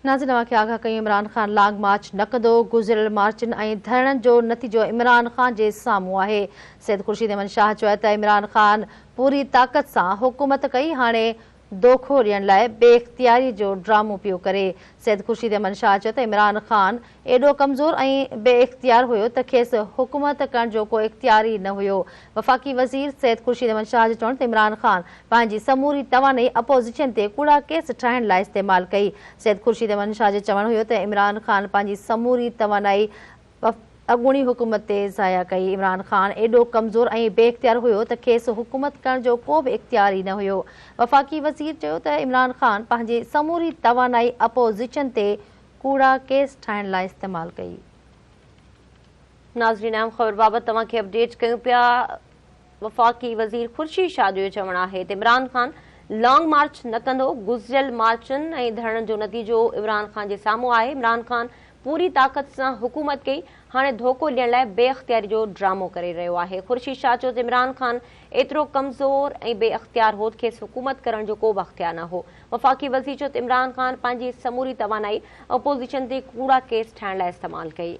ناظرين اوهان کي آگاهه ڪيون عمران خان لانگ مارچ نه ڪندو، گذريل مارچن ۽ ڌرڻن جو نتيجو عمران خان جي سامهون آهي. سيد خورشيد احمد شاهه چيو ته عمران خان پوري طاقت سان حڪومت ڪئي، هاڻي دوکو ڏيڻ لاء بي اختياري جو ڊرامو پيو ڪري. سيد خورشيد احمد شاهه چيو ته عمران خان ايڏو ڪمزور ۽ بي اختيار هيو ته کيس حڪومت ڪرڻ جو ڪو اختيار ئي نه هيو. وفاقي وزير سيد خورشيد احمد شاهه جو چوڻ ته عمران خان پنهنجي سموري توانائي اپوزيشن تي ڪوڙا ڪيس ٺاهڻ لاء استعمال ڪئي. سيد خورشيد احمد شاهه جو چوڻ هيو ته عمران خان پنهنجي سموري توانائي اڳوڻي حڪومت تي ضايع ڪئي، عمران خان ايڏو ڪمزور ۽ بي اختيار هيو ته کيس حڪومت ڪرڻ جو ڪو به اختيار ئي نه هيو. وفاقي وزير چيو ته عمران خان پنهنجي سموري توانائي اپوزيشن تي ڪوڙا ڪيس ٺاهڻ لاء استعمال ڪئي. ناظرين اهم خبر بابت توهان کي اپڊيٽ ڪيون پيا. وفاقي وزير خورشيد شاهه جو چوڻ آهي ته عمران خان لانگ مارچ نه ڪندو، گذريل مارچن ۽ ڌرڻن جو نتيجو عمران خان جي سامهون آهي، عمران خان پوري طاقت سان حڪومت ڪئي، هاڻي ڌوڪو ڏيڻ لاء بي اختياري جو ڊرامو ڪري رهيو آهي. خورشيد شاهه چيو ته عمران خان ايترو ڪمزور ۽ بي اختيار هو ته کيس حڪومت ڪرڻ جو ڪو به اختيار نه هو. وفاقي وزير چيو ته عمران خان پنهنجي سموري توانائي اپوزيشن تي ڪوڙا ڪيس ٺاهڻ لاء استعمال ڪئي.